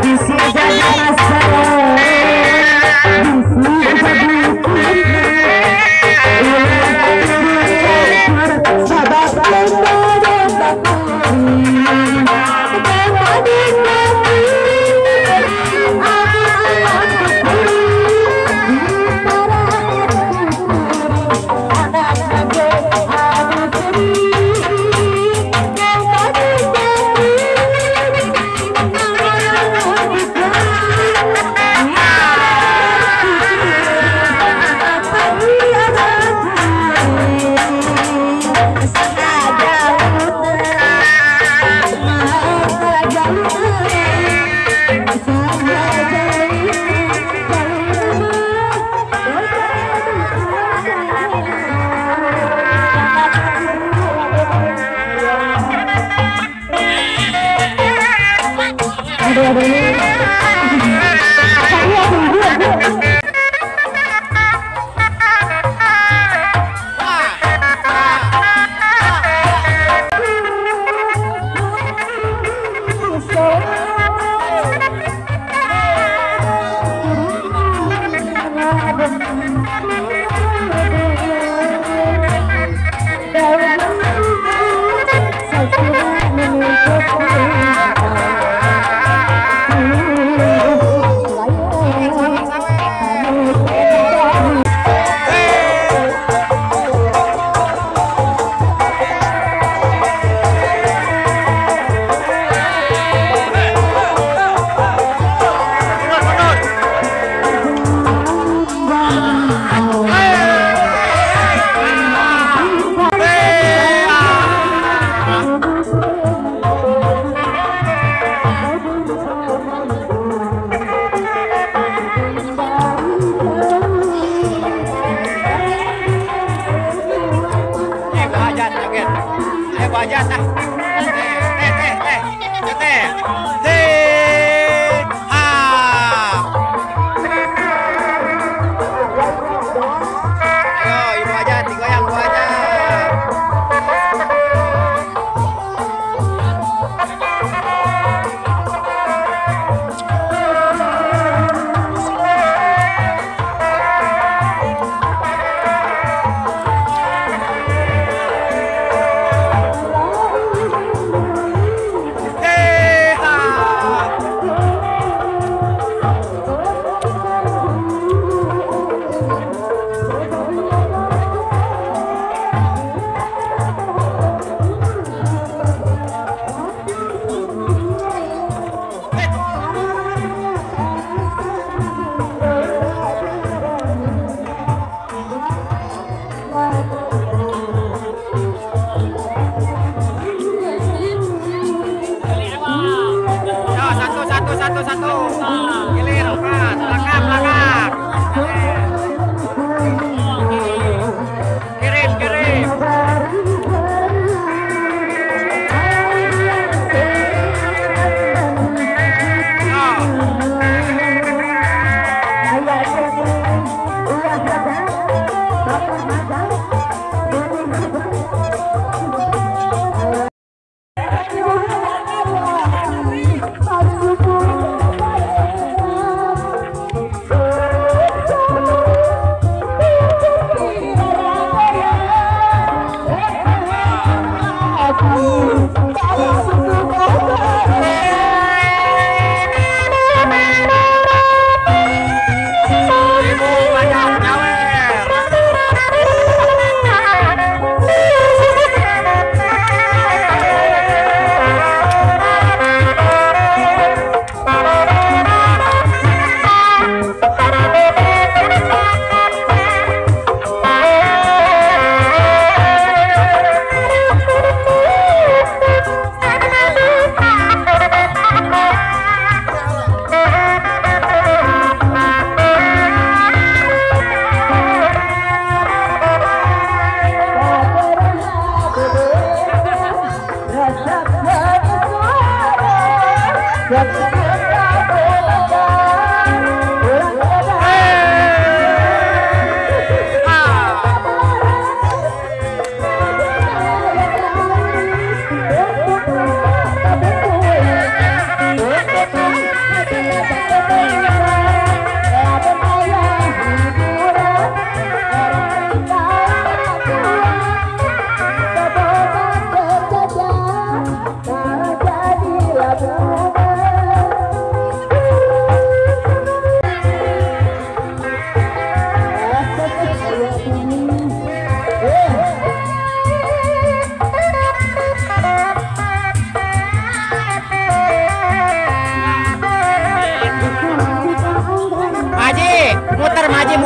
Bisa jadi masalah.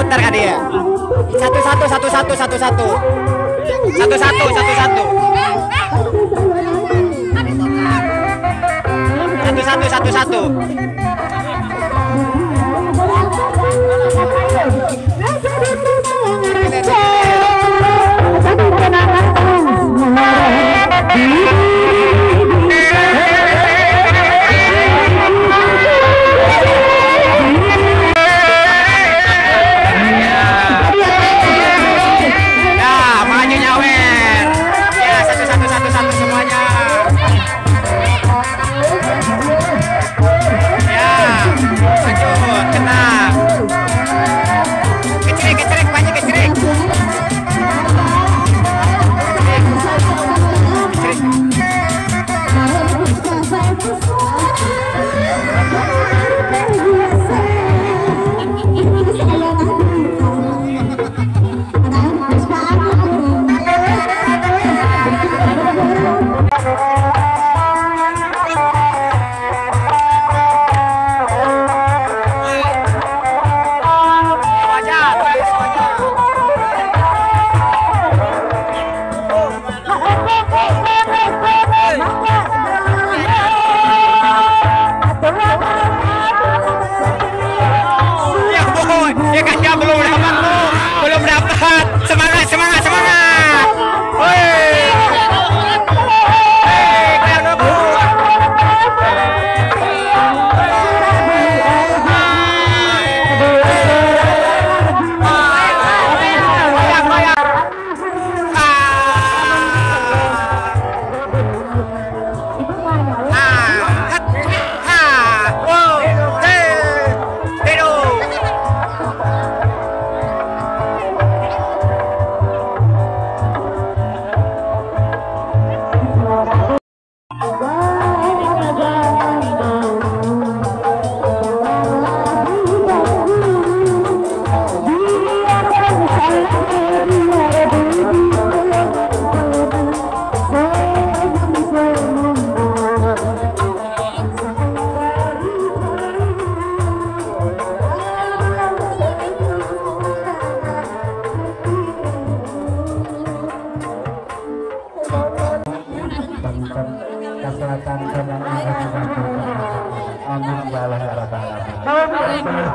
Putar ka dia. Satu satu satu satu satu satu. Satu satu satu satu. Satu satu satu satu.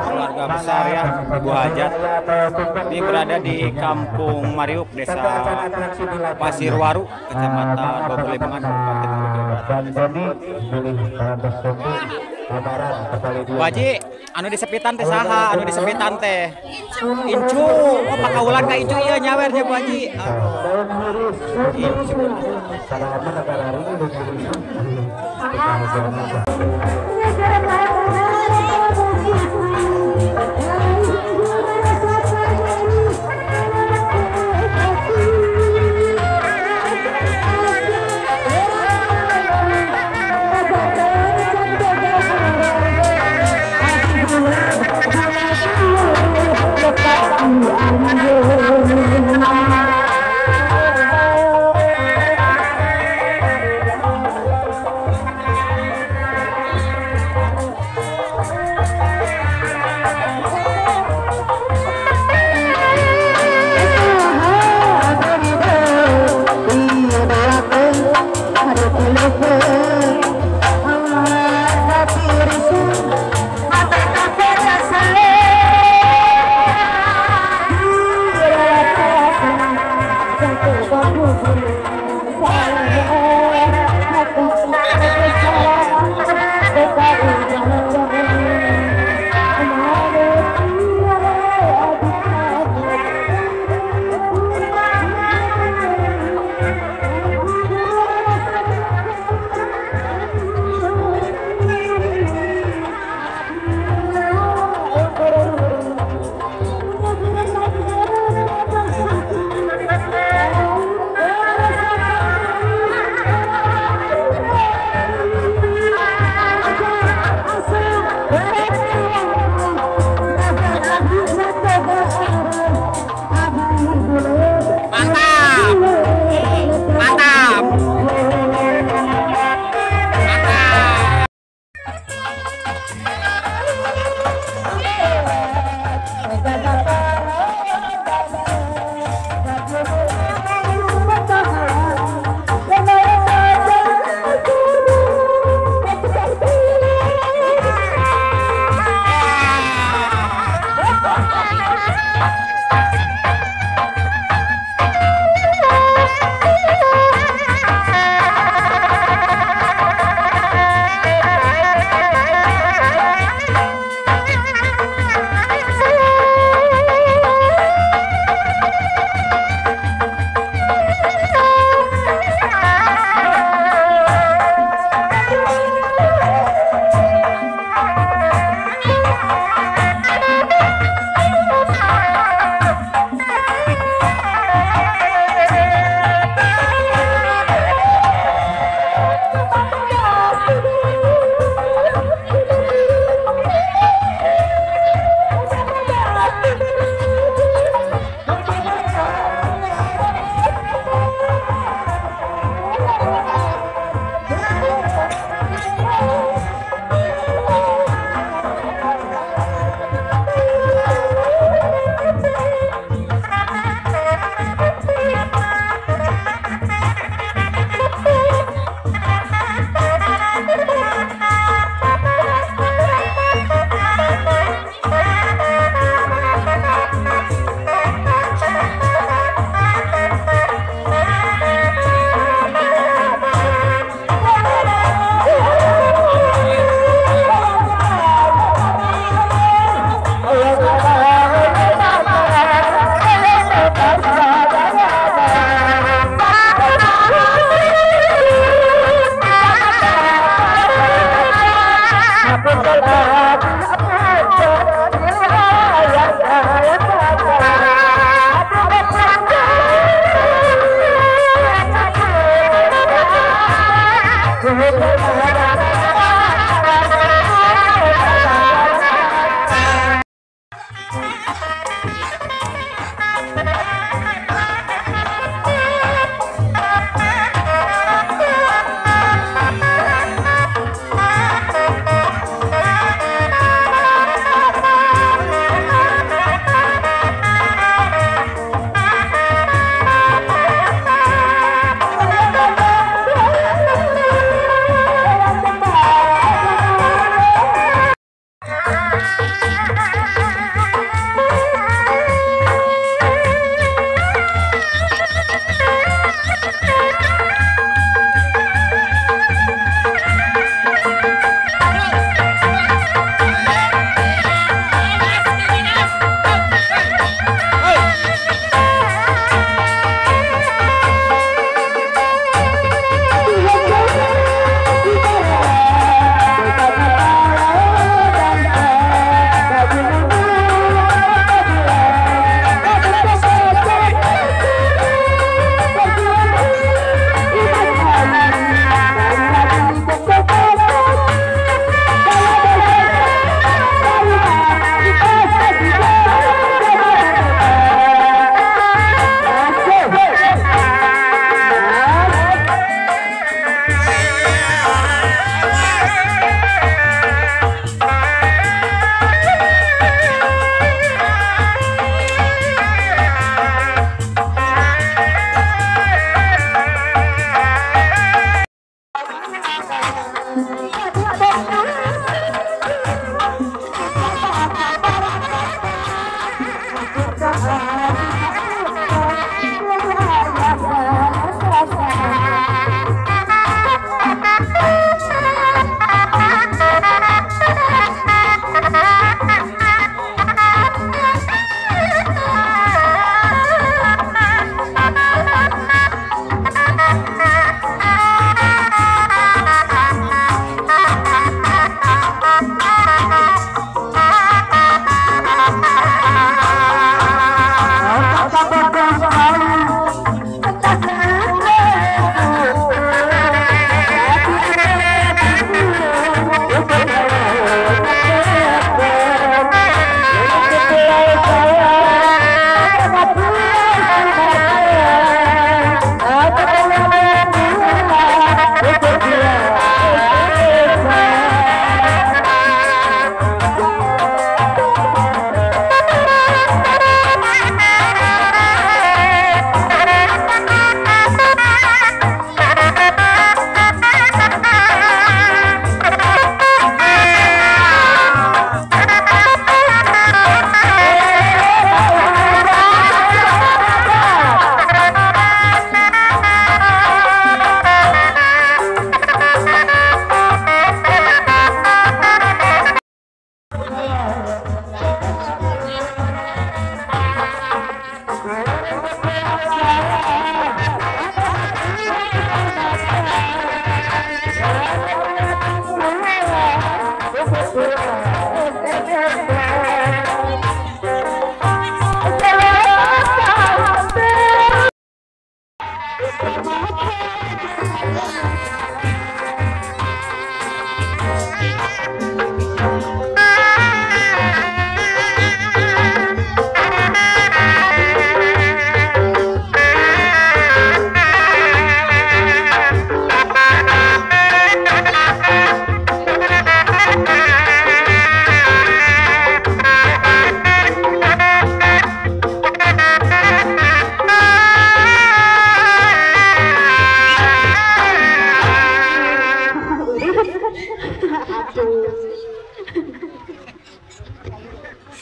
Keluarga besar ya, Ibu Hajat. Ini berada di Kampung Mariuk, Desa Pasirwaru, Kecamatan Bogor, Kabupaten Bogor. Bu Haji, anu disepitan teh saha? Anu disepitan teh Incu. Oh, pakaulan ka Incu ieu nyawer nya Bu Haji. Incu.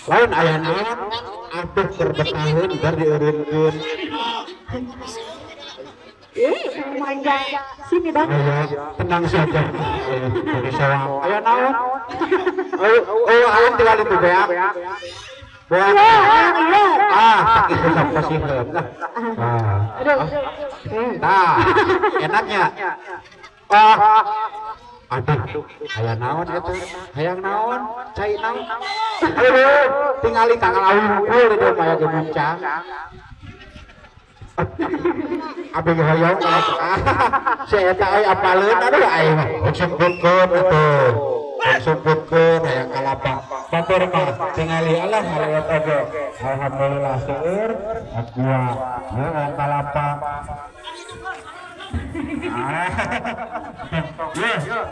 Lain ayah naon atuh keur betahun gar dieureunkeun. Sini dong. Tenang saja. Ayah naon? Oh, ayah tinggal itu beak. Beak. Ah, itu sampai sih. Nah, enaknya. Ah. Aduh, hayang naon eta? Hayang naon? Cai naon? Aduh, tingali tanggal awul di dieu mah aya muncang. Abi hoyong si eta euy apaleun aduh aing mah sebutkeun atuh. Sumputkeun hayang kalapa. Batur mah tingali alah halewat oge. Alhamdulillah seueur aqua hayang kalapa.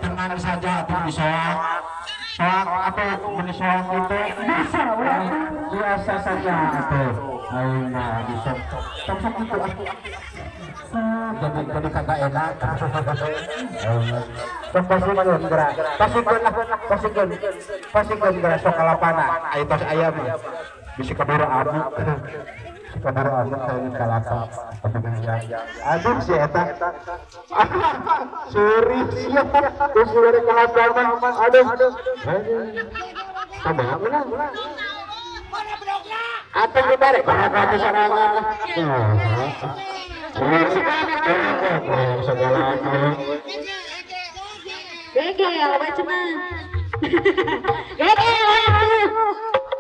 Tenang saja atuh disoak. Soak atau menisoak itu bisa biasa saja atuh. Aing mah disok. Tong sok kitu ah. Jadi kagak enak. Sok pasikeun geura. Pasikeun lah, pasikeun. Pasikeun geura sok kalapana. Aya tos aya mah. Bisi kaburu amuk. Bisi kaburu amuk hayang kalapa. Aduh si eta. Suri sia. Terus bere kalapa mah. Aduh. Tambah mana? Atuh dibere barang sorangan. Gegel cenah. Gegel atuh.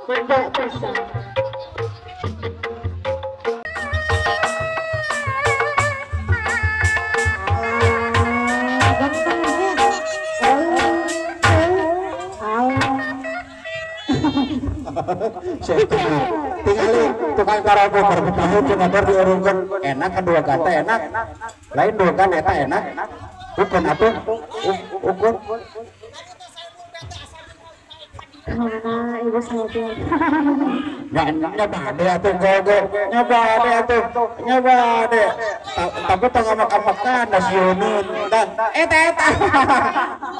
Mantap pisan. Tinggali tukang karaoke berputamu cuma diurungkan enak kedua kata enak lain dua kan eta enak ukun atuh ukun mana ibu saya nyoba deh atuh gogo nyoba deh atuh nyoba deh tapi tong amak-amakan nasionun dan eta eta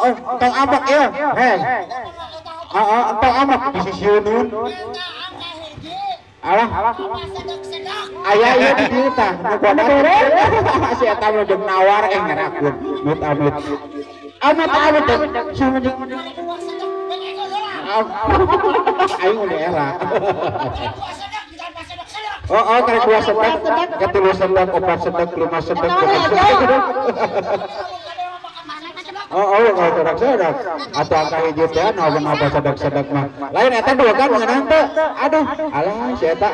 oh tong amak ya hei tong amak di sisiunun alah aya ieu di dieu tah nu bodas si eta mah jeung nawar ngerakeun amit amit amit amit aing udah era oh oh karek dua sedek katilu sedek opat sedek lima sedek sedek oh oh kalau sedek sedek atau angka hiji teh naon apa sedek sedek mah lain eta dua kan ngeunang teh aduh alah si eta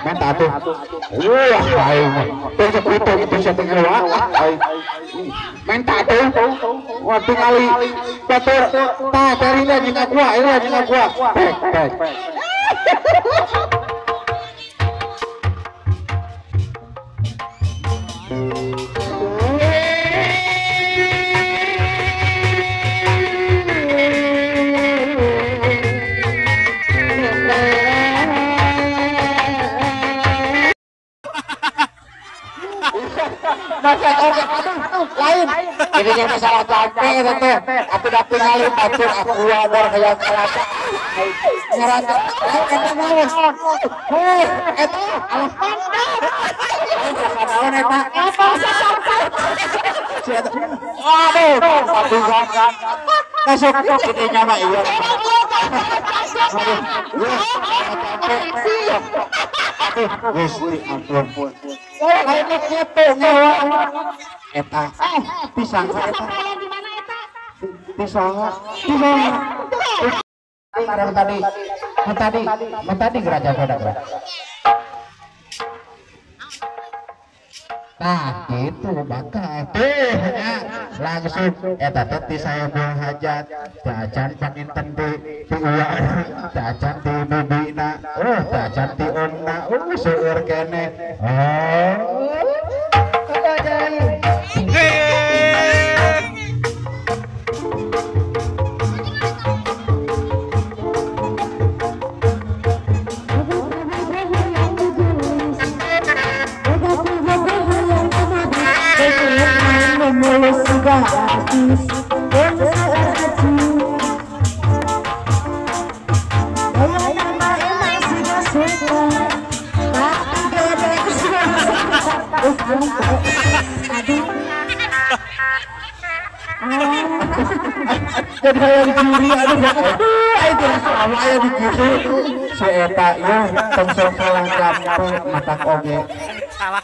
menta atuh wah aing mah teh sakitu itu sia teh ngewa aing menta atuh wah tingali batur tah cari lah jeung aqua ieu jeung aqua pek pek lain ini yang masalah capek teh atuh da tingali batur aqua bor hayang kalapa ngerasa eta naon heuh eta alah naon eta aduh satu masuk kitu mah ieu aduh Gusti ampun lain kitu ngewa eta pisang eta pisang pisang tadi tadi geraja pada nah gitu bakal teh langsung eta teh ti saya buang hajat teu acan panginten ti uwa teu acan ti bibina oh teu acan ti omna oh seueur keneh oh jadi hayang dicuri aduh aduh itu sama aya dicuri si eta ieu tong sok salah gampang matak oge salah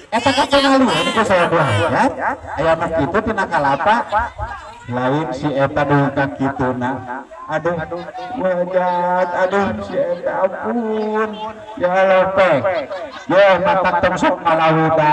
eta kapengaluan ku saya buah hajat aya mah kitu tina kalapa lain si eta duka kituna aduh wajat aduh si eta ampun ya lopek ya matak tong sok malawuda.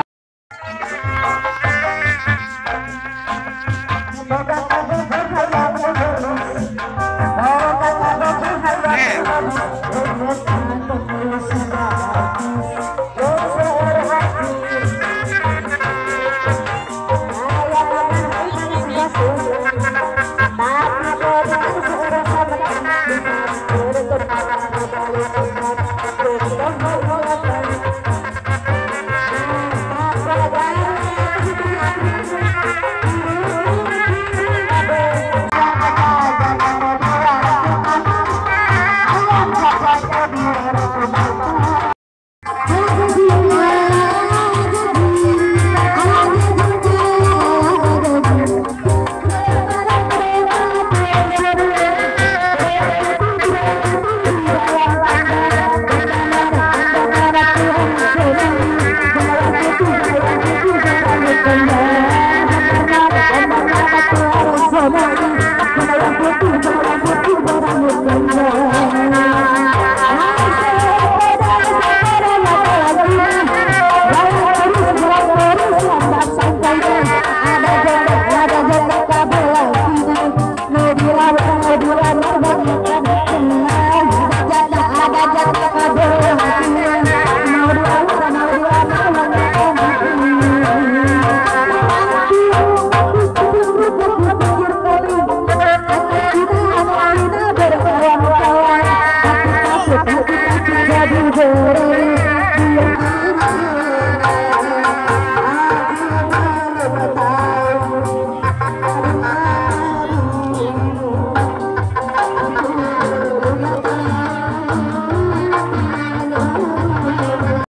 Orang.